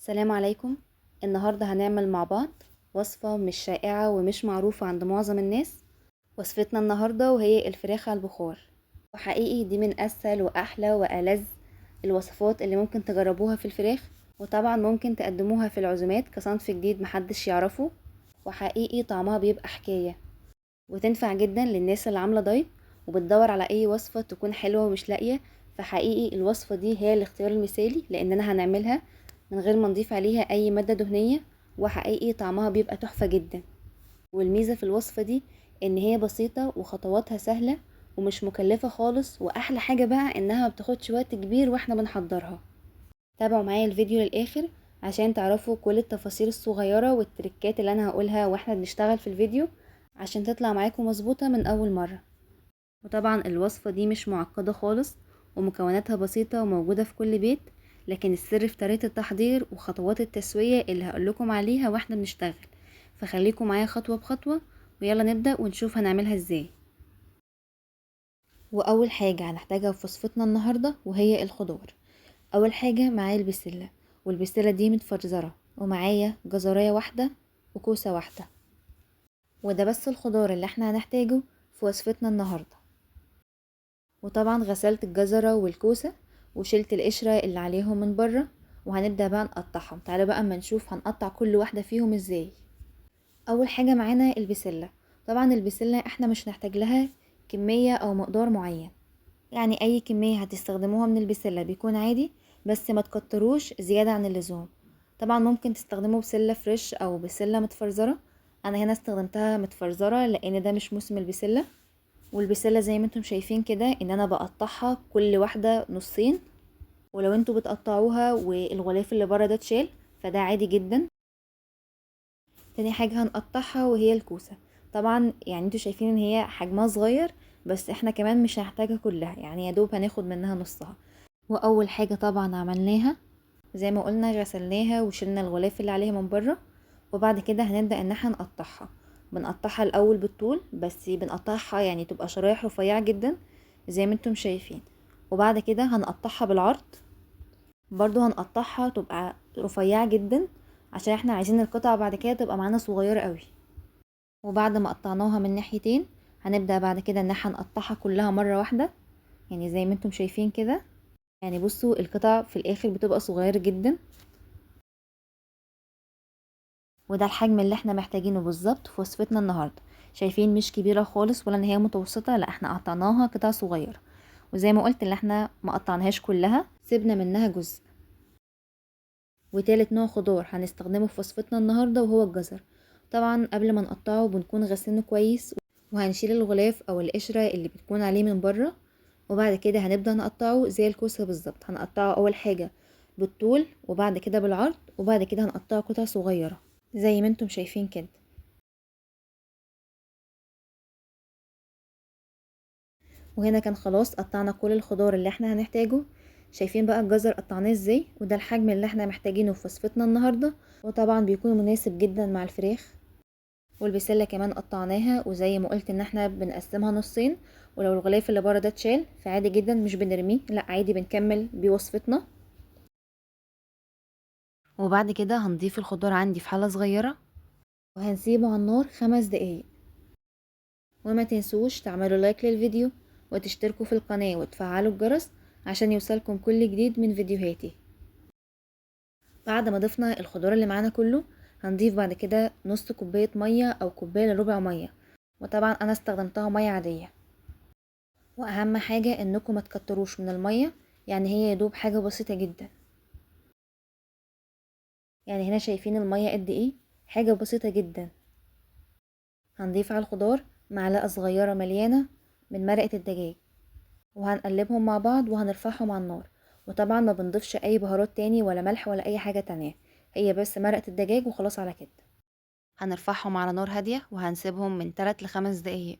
السلام عليكم. النهاردة هنعمل مع بعض وصفة مش شائعة ومش معروفة عند معظم الناس. وصفتنا النهاردة وهي الفراخ على البخار، وحقيقي دي من أسهل وأحلى وألذ الوصفات اللي ممكن تجربوها في الفراخ، وطبعا ممكن تقدموها في العزومات كصنف جديد محدش يعرفه، وحقيقي طعمها بيبقى حكاية، وتنفع جدا للناس اللي عاملة دايت وبتدور على أي وصفة تكون حلوة ومش لاقية. فحقيقي الوصفة دي هي الاختيار المثالي، لأننا هنعملها من غير ما نضيف عليها أي مادة دهنية، وحقيقي طعمها بيبقى تحفة جدا. والميزة في الوصفة دي إن هي بسيطة وخطواتها سهلة ومش مكلفة خالص، وأحلى حاجة بقى إنها ما بتاخدش وقت كبير وإحنا بنحضرها. تابعوا معايا الفيديو للآخر عشان تعرفوا كل التفاصيل الصغيرة والتريكات اللي أنا هقولها وإحنا بنشتغل في الفيديو عشان تطلع معاكم مظبوطة من أول مرة. وطبعا الوصفة دي مش معقدة خالص ومكوناتها بسيطة وموجودة في كل بيت، لكن السر في طريقة التحضير وخطوات التسوية اللي هقولكم عليها واحنا بنشتغل، فخليكم معايا خطوة بخطوة ويلا نبدأ ونشوف هنعملها ازاي. وأول حاجة هنحتاجها في وصفتنا النهاردة وهي الخضار. أول حاجة معايا البسلة، والبسلة دي متفرزرة، ومعايا جزراية واحدة وكوسة واحدة، وده بس الخضار اللي احنا هنحتاجه في وصفتنا النهاردة. وطبعا غسلت الجزرة والكوسة وشلت القشرة اللي عليهم من بره، وهنبدأ بقى نقطعهم. تعالوا بقى اما نشوف هنقطع كل واحدة فيهم ازاي. اول حاجة معانا البسلة. طبعا البسلة احنا مش هنحتاج لها كمية او مقدار معين، يعني اي كمية هتستخدموها من البسلة بيكون عادي، بس ما تكتروش زيادة عن اللزوم. طبعا ممكن تستخدموا بسلة فريش او بسلة متفرزرة، انا هنا استخدمتها متفرزرة لان ده مش موسم البسلة. والبسلة زي ما انتم شايفين كده ان انا بقطعها كل واحدة نصين، ولو انتوا بتقطعوها والغلاف اللي بره ده اتشال فده عادي جدا. تاني حاجة هنقطعها وهي الكوسة. طبعا انتوا شايفين ان هي حجمها صغير، بس احنا كمان مش هنحتاجها كلها، يا دوب هناخد منها نصها. واول حاجة طبعا عملناها زي ما قلنا غسلناها وشلنا الغلاف اللي عليها من بره، وبعد كده هنبدأ ان احنا نقطعها. بنقطعها الاول بالطول، بس بنقطعها تبقى شرايح رفيعة جدا زي ما انتم شايفين، وبعد كده هنقطعها بالعرض برضو هنقطعها تبقى رفيعة جدا عشان احنا عايزين القطعة بعد كده تبقى معانا صغيرة قوي. وبعد ما قطعناها من ناحيتين هنبدأ بعد كده ان احنا نقطعها كلها مرة واحدة، زي ما انتم شايفين كده. بصوا القطع في الاخر بتبقى صغيرة جدا، وده الحجم اللي احنا محتاجينه بالظبط في وصفتنا النهاردة. شايفين مش كبيرة خالص ولا ان هي متوسطة، لا احنا قطعناها قطع صغيرة، وزي ما قلت اللي احنا ما قطعناهاش كلها، سيبنا منها جزء. وتالت نوع خضار هنستخدمه في وصفتنا النهاردة وهو الجزر. طبعا قبل ما نقطعه بنكون غسلينه كويس، وهنشيل الغلاف او القشرة اللي بتكون عليه من بره، وبعد كده هنبدأ نقطعه زي الكوسة بالظبط. هنقطعه اول حاجة بالطول وبعد كده بالعرض، وبعد كده هنقطعه قطع صغيرة زي ما انتم شايفين كده. وهنا كان خلاص قطعنا كل الخضار اللي احنا هنحتاجه. شايفين بقى الجزر قطعناه ازاي، وده الحجم اللي احنا محتاجينه في وصفتنا النهارده، وطبعا بيكون مناسب جدا مع الفراخ. والبسله كمان قطعناها، وزي ما قلت ان احنا بنقسمها نصين، ولو الغلاف اللي بره ده اتشال فعادي جدا مش بنرميه، لا عادي بنكمل بيه وصفتنا. وبعد كده هنضيف الخضار عندي في حله صغيره، وهنسيبه على النار 5 دقايق. وما تنسوش تعملوا لايك للفيديو وتشتركوا في القناه وتفعلوا الجرس عشان يوصلكم كل جديد من فيديوهاتي. بعد ما ضفنا الخضار اللي معانا كله هنضيف بعد كده نص كوباية مية أو كوباية إلا ربع مية، وطبعا أنا استخدمتها مية عادية. وأهم حاجة إنكم ما تكتروش من المية، هي يدوب حاجة بسيطة جدا. هنا شايفين المية قد إيه، حاجة بسيطة جدا. هنضيف على الخضار معلقة صغيرة مليانة من مرقة الدجاج، وهنقلبهم مع بعض وهنرفعهم على النار. وطبعا ما بنضيفش اي بهارات تاني ولا ملح ولا اي حاجة تانية، هي بس مرقة الدجاج وخلاص على كده. هنرفعهم على نار هادية وهنسيبهم من 3 ل5 دقايق.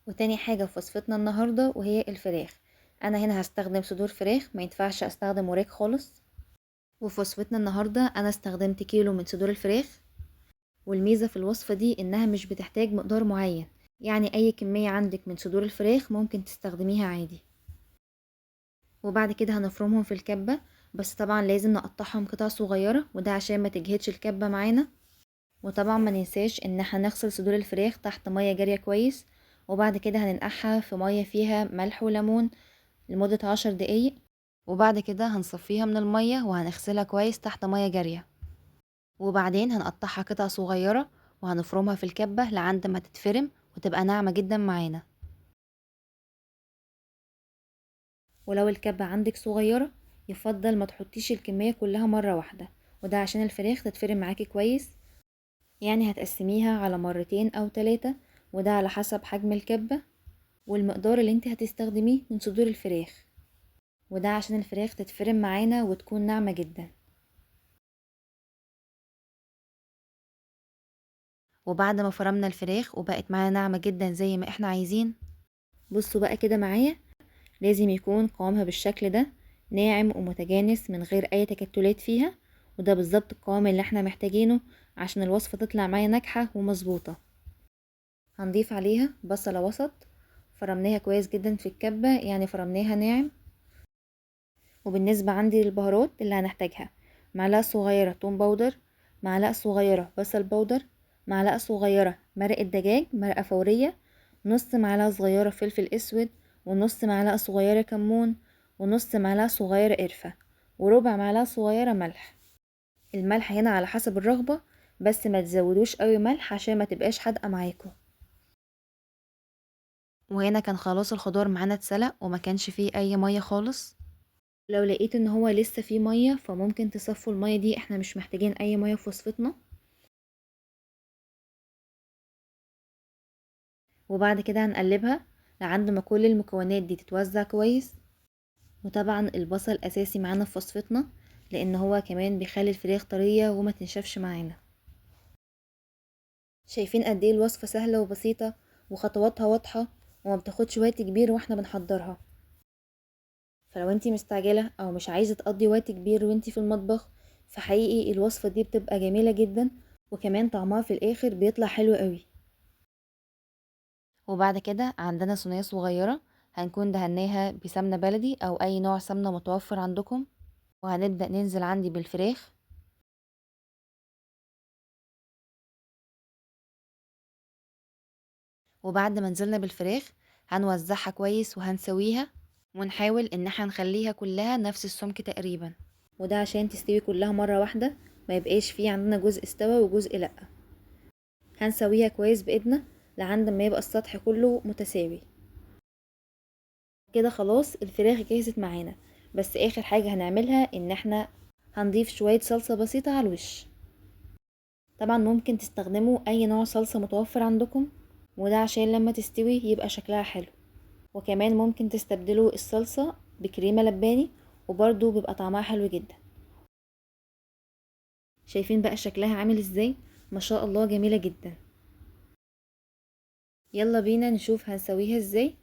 وتاني حاجة في وصفتنا النهاردة وهي الفراخ. انا هنا هستخدم صدور فراخ، ما ينفعش استخدم وراك خالص. وفي وصفتنا النهاردة انا استخدمت كيلو من صدور الفراخ. والميزة في الوصفة دي انها مش بتحتاج مقدار معين، يعني اي كمية عندك من صدور الفراخ ممكن تستخدميها عادي. وبعد كده هنفرمهم في الكبة، بس طبعا لازم نقطعهم قطع صغيرة، وده عشان ما تجهدش الكبة معانا. وطبعا ما ننساش ان احنا نغسل صدور الفراخ تحت مية جارية كويس، وبعد كده هننقعها في مية فيها ملح وليمون لمدة 10 دقايق، وبعد كده هنصفيها من المية وهنغسلها كويس تحت مية جارية، وبعدين هنقطعها قطع صغيرة وهنفرمها في الكبة لعند ما تتفرم وتبقى ناعمة جدا معانا. ولو الكبة عندك صغيرة يفضل ما تحطيش الكمية كلها مرة واحدة، وده عشان الفراخ تتفرم معاكي كويس، يعني هتقسميها على مرتين او 3، وده على حسب حجم الكبة والمقدار اللي انت هتستخدميه من صدور الفراخ، وده عشان الفراخ تتفرم معانا وتكون ناعمة جدا. وبعد ما فرمنا الفراخ وبقت معانا ناعمة جدا زي ما احنا عايزين، بصوا بقى كده معايا، لازم يكون قوامها بالشكل ده، ناعم ومتجانس من غير اي تكتلات فيها، وده بالظبط القوام اللي احنا محتاجينه عشان الوصفة تطلع معايا ناجحة ومظبوطة. هنضيف عليها بصلة وسط فرمناها كويس جدا في الكبة، يعني فرمناها ناعم. وبالنسبة عندي للبهارات اللي هنحتاجها، معلقة صغيرة توم powder، معلقة صغيرة بصل powder، معلقة صغيرة مرقة دجاج مرقة فورية، نص معلقة صغيرة فلفل اسود، ونص معلقة صغيرة كمون، ونص معلقة صغيرة قرفة، وربع معلقة صغيرة ملح. الملح هنا على حسب الرغبة، بس ما تزودوش قوي ملح عشان ما تبقاش حادقة معاكم. وهنا كان خلاص الخضار معانا اتسلق وما كانش فيه اي مية خالص. لو لقيت ان هو لسه فيه مية فممكن تصفوا المية دي، احنا مش محتاجين اي مية في وصفتنا. وبعد كده هنقلبها لعند ما كل المكونات دي تتوزع كويس. وطبعا البصل اساسي معانا في وصفتنا، لان هو كمان بيخلي الفراخ طرية وما تنشفش معانا. شايفين قد ايه الوصفة سهلة وبسيطة وخطواتها واضحة وما بتاخدش وقت كبير واحنا بنحضرها. فلو انتي مستعجلة او مش عايزة تقضي وقت كبير وانتي في المطبخ، فحقيقي الوصفة دي بتبقى جميلة جدا، وكمان طعمها في الاخر بيطلع حلو قوي. وبعد كده عندنا صينية صغيرة هنكون دهناها بسمنة بلدي او اي نوع سمنة متوفر عندكم، وهنبدأ ننزل عندي بالفراخ. وبعد ما نزلنا بالفراخ هنوزعها كويس وهنسويها، ونحاول ان احنا نخليها كلها نفس السمك تقريبا، وده عشان تستوي كلها مرة واحدة، ما يبقاش فيه عندنا جزء استوى وجزء لأ. هنسويها كويس بايدنا لعند ما يبقى السطح كله متساوي كده. خلاص الفراخ جهزت معانا، بس اخر حاجة هنعملها ان احنا هنضيف شوية صلصة بسيطة على الوش. طبعا ممكن تستخدموا اي نوع صلصة متوفر عندكم، وده عشان لما تستوي يبقى شكلها حلو. وكمان ممكن تستبدلوا الصلصة بكريمة لباني، وبرضو بيبقى طعمها حلو جدا. شايفين بقى شكلها عامل ازاي؟ ما شاء الله جميلة جدا. يلا بينا نشوف هنسويها ازاي،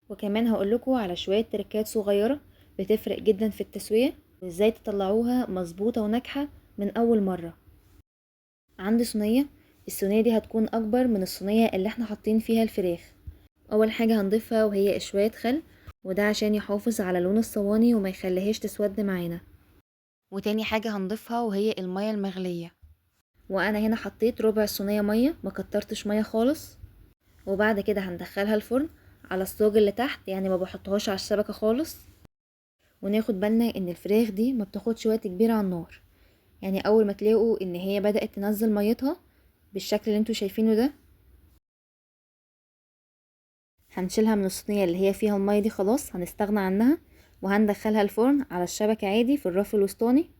وكمان هقولكوا على شوية تركات صغيرة بتفرق جدا في التسوية وازاي تطلعوها مظبوطة وناجحة من اول مرة. عندي صينية، الصينية دي هتكون اكبر من الصينية اللي احنا حاطين فيها الفراخ. اول حاجة هنضيفها وهي شوية خل، وده عشان يحافظ على لون الصواني وما يخليهاش تسود معانا. وتاني حاجة هنضيفها وهي المية المغلية، وانا هنا حطيت ربع صينية مية، ما كترتش مية خالص. وبعد كده هندخلها الفرن على الصاج اللي تحت، يعني ما بحطهاش على الشبكة خالص. وناخد بالنا ان الفراخ دي ما بتاخدش وقت كبير على النار، يعني اول ما تلاقوا ان هي بدأت تنزل ميتها بالشكل اللي انتوا شايفينه ده، هنشيلها من الصينية اللي هي فيها المية دي، خلاص هنستغنى عنها، وهندخلها الفرن على الشبكة عادي في الرف الوسطاني.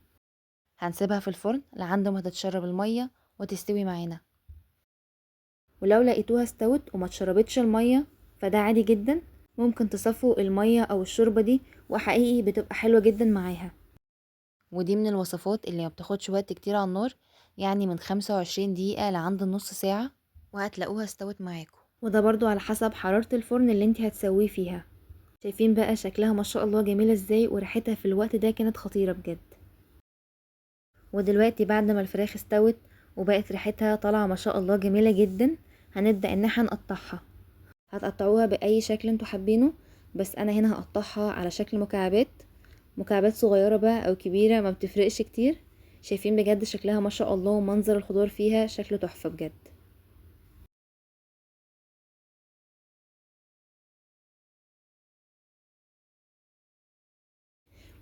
هنسيبها في الفرن لعند ما تتشرب المية وتستوي معانا. ولو لقيتوها استوت وما تشربتش المية فده عادي جدا، ممكن تصفوا المية او الشوربة دي، وحقيقي بتبقى حلوة جدا معاها. ودي من الوصفات اللي ما بتاخدش وقت كتير على النار، يعني من 25 دقيقة لعند نص ساعة وهتلاقوها استوت معاكم. وده برضو على حسب حرارة الفرن اللي انت هتسويه فيها. شايفين بقى شكلها ما شاء الله جميلة ازاي، وريحتها في الوقت ده كانت خطيرة بجد. ودلوقتي بعد ما الفراخ استوت وبقت ريحتها طالعة ما شاء الله جميلة جدا، هنبدأ ان احنا نقطعها. هتقطعوها بأي شكل انتوا حابينه، بس انا هنا هقطعها على شكل مكعبات. مكعبات صغيرة بقى او كبيرة ما بتفرقش كتير. شايفين بجد شكلها ما شاء الله، ومنظر الخضار فيها شكله تحفة بجد.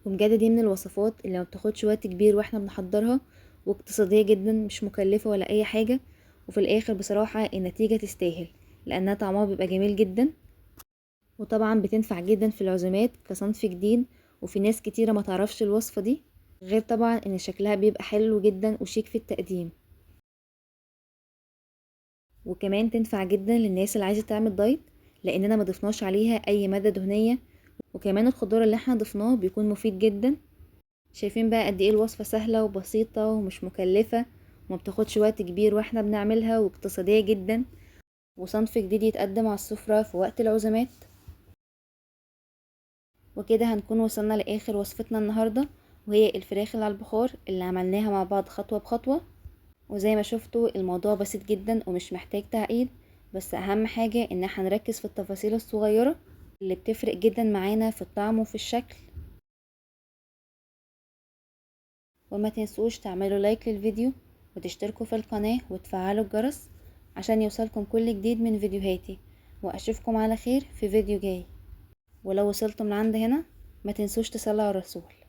وبجد دي من الوصفات اللي ما بتاخدش وقت كبير واحنا بنحضرها، واقتصادية جدا، مش مكلفة ولا اي حاجة، وفي الاخر بصراحة النتيجة تستاهل لانها طعمها بيبقى جميل جدا. وطبعا بتنفع جدا في العزومات كصنف جديد، وفي ناس كتيرة ما تعرفش الوصفة دي، غير طبعا ان شكلها بيبقى حلو جدا وشيك في التقديم. وكمان تنفع جدا للناس اللي عايزة تعمل دايت، لاننا ما ضفناش عليها اي مادة دهنية، وكمان الخضار اللي احنا ضفناه بيكون مفيد جدا. شايفين بقى قد ايه الوصفة سهلة وبسيطة ومش مكلفة وما بتاخدش وقت كبير واحنا بنعملها، واقتصادية جدا، وصنف جديد يتقدم على السفرة في وقت العزومات. وكده هنكون وصلنا لآخر وصفتنا النهاردة، وهي الفراخ اللي على البخار اللي عملناها مع بعض خطوة بخطوة. وزي ما شفتوا الموضوع بسيط جدا ومش محتاج تعقيد، بس اهم حاجة ان احنا نركز في التفاصيل الصغيرة اللي بتفرق جدا معانا في الطعم وفي الشكل. وما تنسوش تعملوا لايك للفيديو وتشتركوا في القناة وتفعلوا الجرس عشان يوصلكم كل جديد من فيديوهاتي، واشوفكم على خير في فيديو جاي. ولو وصلتم لعند هنا ما تنسوش تصلوا على الرسول.